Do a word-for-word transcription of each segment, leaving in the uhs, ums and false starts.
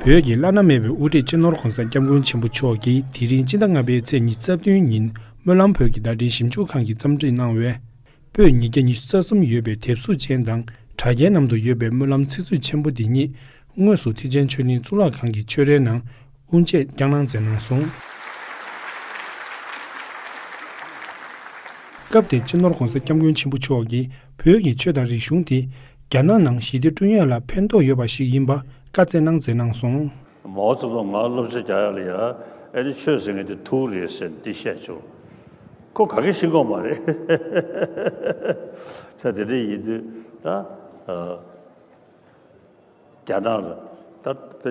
བོད་ཀྱི་བླ་ན་མེད་པའི་དབུ་ཁྲིད་སྤྱི་ནོར་༧གོང་ས་༧སྐྱབས་མགོན་ཆེན་པོ་མཆོག་གིས་དེ་རིང་སྤྱི་ཟླ་ལྔ་པའི་ཚེས་ཉི་ཤུ་རྩ་བདུན་ཉིན་སྨོན་ལམ་བོད་ཀྱི་བརྡ་འཕྲིན་ཞིབ་འཇུག་ཁང་གིས་རྩོམ་སྒྲིག་གནང་བའི་པོད་ཉིས་བརྒྱ་ཉི་ཤུ་རྩ་གསུམ་ཡོད་པའི་དེབ་གཟུགས་ཅན་དང་དྲ་རྒྱའི་ནང་དུ་ཡོད་པའི་སྨོན་ལམ་ཚིག་མཛོད་ཆེན་པོ་འདི་ཉིད་དངོས་སུ་ཐེག་ཆེན་ཆོས་གླིང་གཙུག་ལག་ཁང་གི་ཆོས་རའི་ནང་དབུ་འབྱེད་བསྐྱངས་གནང་མཛད་གནང་སོང་། སྐབས་དེར་སྤྱི་ནོར་༧གོང་ས་༧སྐྱབས་མགོན་ཆེན་པོ་མཆོག་གིས་བོད་ཀྱི་ཆོས་དང་རིག་གཞུང་དེ་རྒྱ་ནག་ནང་ཞི་བདེ་བསྐྲུན་ཡས་ལ་ཕན་ཐོགས་ཡོད་པ་ཞིག་ཡིན་པ་བཀའ་སྩལ་གནང་མཛད་གནང་སོང་། མའོ་ཙེ་ཏུང་ང་སློབ་གསོ་རྒྱག་ཡ་ལ་ཡ་ཨེ་ནི་ཆོས་ཟེར་མཁན་དེ་ཐུག་རེད་ཟེར་འདི་བཤད་བྱུང་། ཁོ་ག་གེ་ཤེས་ཀྱི་ཡོད་མ་རེད། ས་དེ་འདྲ་ཡིན་དུས་ད་རྒྱ་ནག་ལ་ད་དཔེ་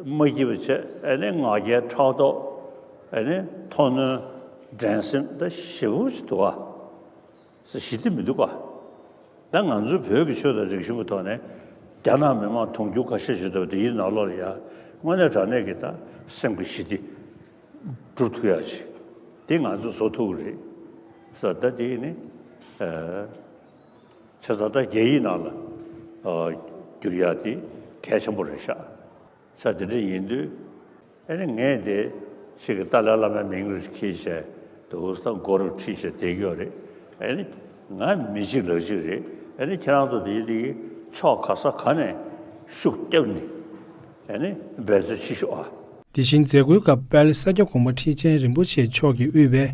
མ་སྐྱིད་པ་བྱས་ཨེ་ནི་ང་རྒྱལ་ཕྲག་དོག་ཨེ་ནི་མཐོ་གནོན་འགྲན་སེམས་ད་ཞེ་པོ་ཅིག་འདུག་ཨ། ས་ཞི་བདེ་མི་འདུག་ག་ད་ང་ཚོའི་བོད་ཀྱི་ཆོས་དང་རིག་གཞུང་གི་ཐོག་ནས་རྒྱ་ནག་མི་དམངས་མཐོང་རྒྱུ་ཁ་ཤས་ཤིག་འདུག་དེ་ཡིན་ནང་ལོགས་ལ་ཡ་དངོས་གནས་དྲང་གནས་ཀྱི་ད་སེམས་ཀྱི་ཞི་བདེ་སྒྲུབ་ཐུབ་ཡ་ཅིག་དེ་ང་ཚོས་བཟོ་ཐུབ་ཀྱི་རེད། ས་ད་དེ་ནི་བྱས་ཙང་ད་རྒྱ་ཡིག་ནང་ལ་བསྒྱུར་ཡ་དེ་གལ་ཆེན་པོ་རེད་ཤག་ས་དེ་འདྲ་ཡིན་དུས། ཨ་ནི་ངས་དེ་ཞིག་གི་ཏཱ་ལའི་བླ་མའི་མིང་རུ་འཁྱེར་བྱས་དུ་ས་མགོ་རུ་ཁྲིད་བྱས་བསྡད་ཀྱི་ཡོད་རེད། ཨ་ནི་ང་མི་གཅིག་ལག་གཅིག་རེད། ཨ་ནི་ཁྱེད་རང་ཚོ་དེ་དེ་ཕྱོགས་ག་ས་ག་ནས་ཤུགས་བརྒྱབ་ནས་ཨ་ནི་འབད་རྩོལ་བྱེད་ཤོག་ཨ། དེ་བཞིན་མཛད་སྒོའི་སྐབས་དཔལ་ས་སྐྱ་གོང་མ་ཁྲི་ཆེན་རིན་པོ་ཆེ་མཆོག་གིས་དབུས་པའི་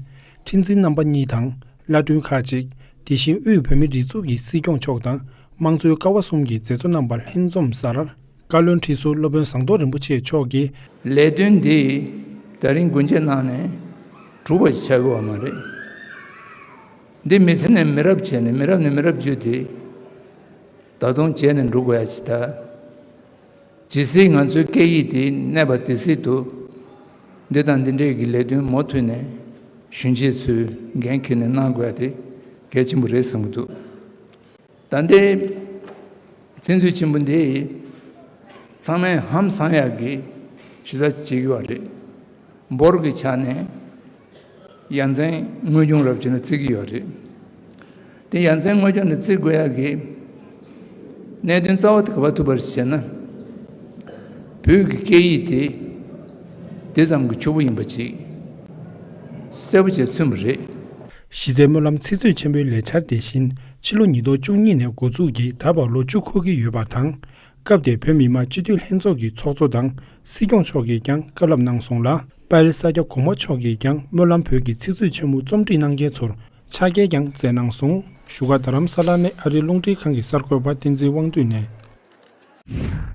ཁྲི་འཛིན་རྣམ་པ་གཉིས་དང་བླ་སྤྲུལ་ཁག་ཅིག་དེ་བཞིན་དབུས་བོད་མིའི་སྒྲིག་འཛུགས་ཀྱི་སྲིད་སྐྱོང་མཆོག་དང་དམངས་གཙོའི་ཀ་བ་གསུམ་གྱི་མཛད་གཙོ་རྣམ་པ་ལྷན་འཛོམས་སར། བཀའ་བློན་ཁྲི་ཟུར་སློབ་དཔོན་ཟངས་མདོག་རིན་པོ་ཆེ་མཆོག་གིས། ལས་དོན་འདི་ད་རིང་དགུན་ཆ་ནང་ནས་གྲུབ་པ་ཞིག་ཆགས་ཀྱི་ཡོད་མ་རེད། འདི་མི་ཚེ་ནས་མི་རབས་བྱས་ནས་མི་རབས་ནས་མི་རབས་བརྒྱུད་དེ་ད་དུང་བྱས་ནས་འགྲོ་དགོས་ཡ་ཅིག་ད། ཇི་སྲིད་ང་ཚོའི་སྐད་ཡིག་དེ་གནས་པ་དེ་སྲིད་དུ་འདི་དང་འདི་འདྲའི་གི་ལས་དོན་མུ་མཐུད་ནས་གཞོན་སྐྱེས་ཚོས་འགན་འཁྱེར་ནས་གནང་དགོས་ཡ་དེ་གལ་ཆེན་པོ་རེད་བསམ་གྱི་འདུག་ད་ལྟའི་བཙན་འཛུལ་ཆེན་པོ་འདི་ཚང་མས་ཧང་སང་ཡག་གི་གཞི་རྩ་བྱེད་ཀྱི་ཡོད་རེད། འབོར་གྱི་ཆ་ནས་ཡ་མཚན་དངོས་བྱུང་རབ་བྱས་ན་བརྩི་གི་ཡོད་རེད། དེ་ཡ་མཚན་དངོས་བྱུང་ནས་བརྩི་དགོས་ཡག་གི་གནད་དོན་རྩ་བ་དེ་ག་པར་ཐུག་པ་རེད་ཟེར་ན། བོད་ཀྱི་སྐད་ཡིག་དེ་དེ་ཙམ་གྱི་ཕྱུག་པོ་ཡིན་པ་ཅིག་གསལ་པོ་བྱས་མཚོན་པ་རེད། གཞི་རྩའི་སྨོན་ལམ་ཚིག་མཛོད་ཆེན་པོའི་ལས་འཆར་དེ་བཞིན་ཕྱི་ལོ་ཉིས་སྟོང་བཅུ་གཉིས་ནས་འགོ་འཛུགས་ཀྱིས་ད་བར་ལོ་བཅུ་འཁོར་གྱི་ཡོད་པ་དང་། སྐབས་དེར་བོད་མི་མང་སྤྱི་འཐུས་ལྷན་ཚོགས་ཀྱི་ཚོགས་གཙོ་དང་སྲིད་སྐྱོང་མཆོག་གིས་ཀྱང་བཀའ་སློབ་གནང་སོང་ལ། དཔལ་ས་སྐྱ་གོང་མ་མཆོག་གིས་ཀྱང་སྨོན་ལམ་བོད་ཀྱི་ཚིག་མཛོད་ཆེན་མོ་རྩོམ་སྒྲིག་གནང་མཁན་ཚོར་ཕྱག་འཁྱེར་ཀྱང་སྩལ་གནང་སོང་། བཞུགས་སྒར་རྡ་རམ་ས་ལ་ནས་ཨ་རིའི་རླུང་འཕྲིན་ཁང་གི་གསར་འགོད་པ་བསྟན་འཛིན་དབང་འདུས་ནས།